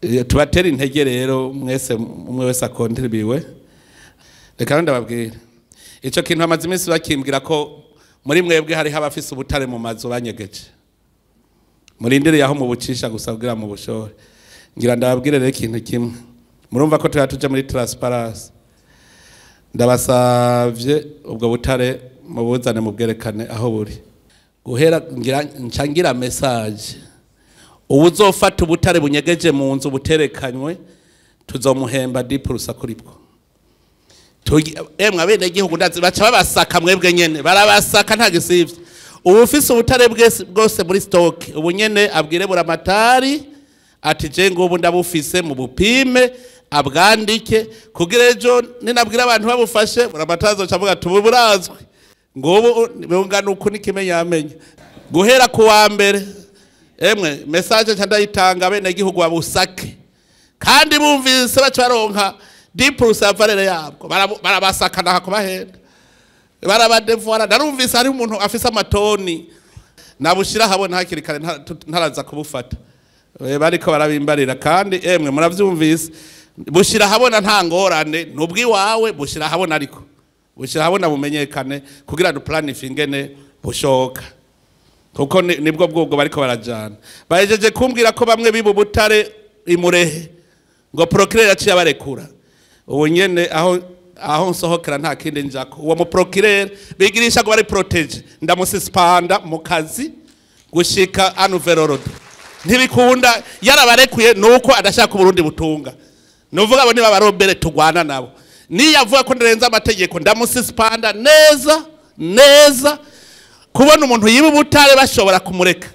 Tubatera intege rero mwese, umwe wese akontribiwe. Reka ndababwira ico kintu amaze iminsi bakimbwira ko muri mwebwe hariho abafise ubutare mu mazu banyegeje, murindiriye aho mubucisha gusa kugira mu bushore. Ngira ndababwire rero ikintu kimwe, murumva ko tuya tuja muri transparence. Ndabasavye ubwo butare mubuzane mubwerekane aho buri. Guhera ngira ncangira message, uwuzofata ubutare bunyegeje mu nzu buterekanywe tuzomuhemba 10% kuri bwo. Emwe abene gihugu ndazi baca babasaka mwebwe nyene, barabasaka nta gisivye. Ubufise ubutare bwose muri stock ubu nyene abwire buramatari ati je ngubu ndabufise mu bupime, abwandike kugira ejo ninabwira abantu babufashe buramatari azoca avuga ati ubu burazwi ngubu bungana uku nikimenya amenya. Guhera ku wa mbere emwe message nca ndayitanga abene gihugu babusake, kandi bumvise baca baronka 10% valeur yabwo, barabasaka nakubahenda barabadevora. Narumvise hari umuntu afise amatoni nabushira habona hakiri kare ntaraza kubufata, bariko barabimbarira. Kandi emwe muravyumvise, bushira habona nta ngorane, nubwi wawe bushira habona, ariko bushira habona bumenyekane kugira du planify ingene bushoka, kuko nibwo bwobwo bariko barajana. Bahejeje kumbwira ko bamwe biba ubutare imurehe ngo procureur yaciye abarekura. Ubu nyene aho nsohokera nta kindi njako, uwo mu procureur bigirisha ngo bari protege, ndamususpenda mu kazi gushika à nouvel ordre. Ntibikunda, yarabarekuye nuko adashaka Uburundi butunga. Nuvuga abo niba barombere tugwana nabo, niyo avuga ko ndenza amategeko ndamususpenda neza neza. Kubona umuntu yiba ubutare bashobora kumureka,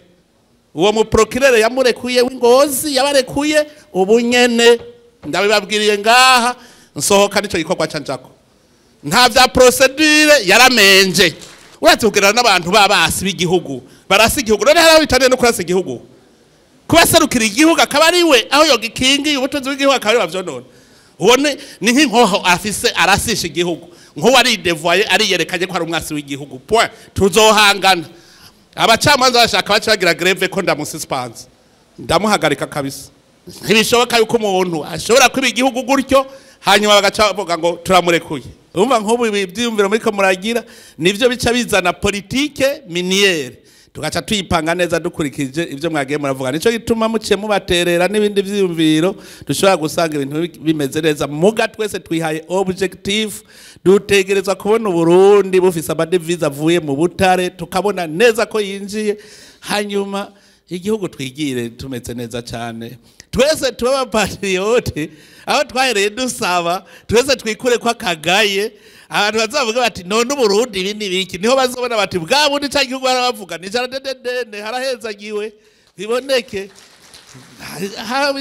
uwo mu procureur yamurekuye w'ingozi yabarekuye, ubu nyene ndabibabwiriye ngaha nsohoka nico gikorwa canjako. Nta vya procédure, yaramenje. Uretse kugerana n'abantu babasi b'igihugu barasi igihugu, none hari bitaniye no kurasa igihugu, kubaserukira igihugu akaba ari we aho yogikingiye ubutunzi bw'igihugu akaba ari bavyonona. Uwo ni nk'inkoho afise arasisha igihugu, nk'uwo aridevoye ariyerekanye ko ari umwasi w'igihugu. Point. Tuzohangana. Abacamanza bashaka baca bagira grève ko ndamususpense, ndamuhagarika kabisa. Ntibishoboka yuko umuntu ashobora kwiba igihugu gutyo hanyuma bagaca bavuga ngo turamurekuye. Urumva nk'ubu ibi byiyumviro muriko muragira nivyo bica bizana politique minière, tugaca tuyipanga neza dukurikije ivyo mwagiye muravuga. Nico gituma muciye mubaterera n'ibindi vyiyumviro dushobora gusanga ibintu bimeze neza. Muga twese twihaye objectif, dutegerezwa kubona Uburundi bufise amadevize avuye mu butare, tukabona neza ko yinjiye, hanyuma igihugu twigire tumeze neza cyane. Twese tuba abapatriote aho twahereye dusaba twese twikure ko akagaye. Abantu bazavuga bati none Uburundi ibi ni biki, niho bazobona bati bwa bundi ca gihugu barabavuga ni jaradededene harahezagiwe, biboneke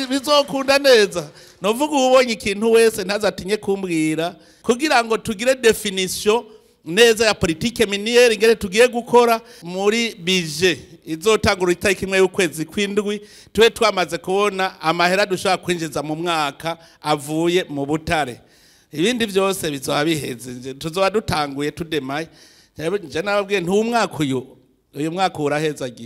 bizokunda neza. Novuga ubonye ikintu wese ntazatinye kumbwira, kugira ngo tugire définition neza ya politique minière ingene tugiye gukora muri budget izotangura itariki 1 y'ukwezi kw'indwi, tube twamaze kubona amahera dushobora kwinjiza mu mwaka avuye mu butare. Ibindi byose bizoba biheze, tuzoba dutanguye tudemaye. Je nababwiye nti umwaka uyu mwaka urahezagiye.